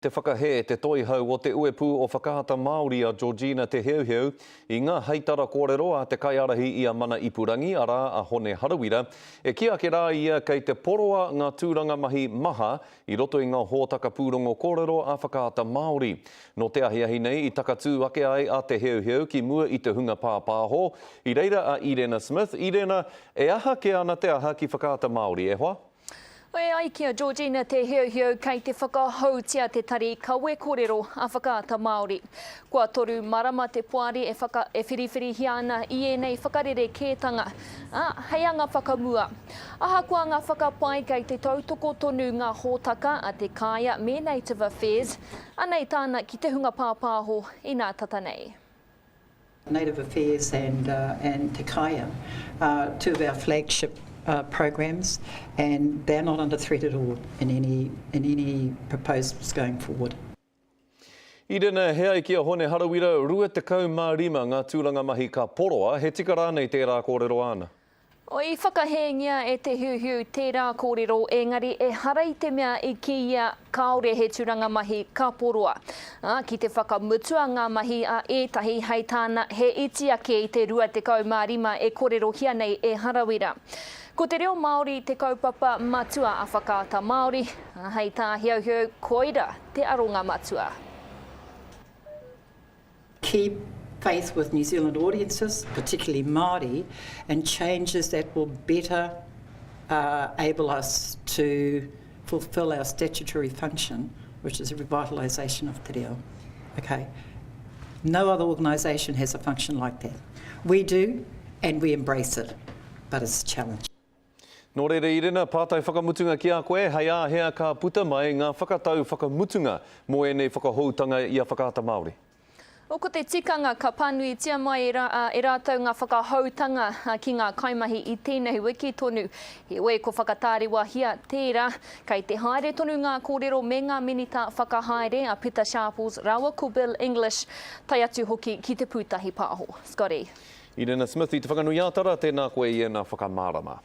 Te whakahē te toihau o te uepū o Whakaata Māori a Georgina Te Heuheu i ngā heitara kōrero a te kaiārahi i a Mana Ipurangi, arā, a Hone Harawira, e kī ake rā ia kei te poroa ngā tūranga mahi maha i roto i ngā hōtaka pūrongo kōrero a Whakaata Māori. Nō te ahiahi nei i takatū ake ai a Te Heuheu ki mua i te hunga pāpāho, i reira a Irena Smith. Irena, e aha kē ana te aha ki Whakaata Māori, e hoa? E ai ki a Georgina Te Heuheu kei te whakahoutia te tari kawe korero a Whakaata Māori. Kua toru marama te poari e whaka, e whiriwhirihia ana i ēnei whakarerekētanga, ā, hei anga whakamua. Ahakoa ngā whakapae kei te tautoko tonu ngā hōtaka a Te Kāea me Native Affairs, anei tāna ki te hunga pāpāho inā tata nei. Native Affairs and and Te Kāea are two of our flagship programs and they're not under threat at all in any in any proposals going forward. Irena, he ai ki a Hone Harawira, 25 ngā tūranga mahi ka poroa, he tika rānei tērā kōrero āna? I whakahēngia e Te Heuheu tērā kōrero engari ehara i te mea i kīia kāore he tūranga mahi ka poroa. Ā, ki te whakamutua ngā mahi a ētahi hei tāna he iti ake i te 25 e kōrerohia nei e Harawira. Ko te reo Māori te kaupapa matua a Whakaata Māori, ā, hei tā Heuheu koira te aronga matua. Keep faith with New Zealand audiences, particularly Māori, and changes that will better uh, able us to fulfil our statutory function, which is a revitalisation of te reo. Okay. No other organisation has a function like that. We do, and we embrace it, but it's a challenge. Nō reira, Irina, pātai whakamutunga ki a koe, hei āhea ka puta mai ngā whakatau whakamutunga mō ēnei whakahoutanga i a Whakaata Māori? O Ko te tikanga ka pānuitia mai e e rātou ngā whakahoutanga ki ngā kaimahi i tēnei wiki tonu. Heoi, ko whakatārewahia tērā, kei te haere tonu ngā kōrero me ngā minita whakahaere a Pita Sharples rāua ko Bill English, tae atu hoki ki Te Pūtahi Pāho. Scotty. Irina Smith i Te Whanganui-ā-Tara, tēnā koe i ēnā whakamārama.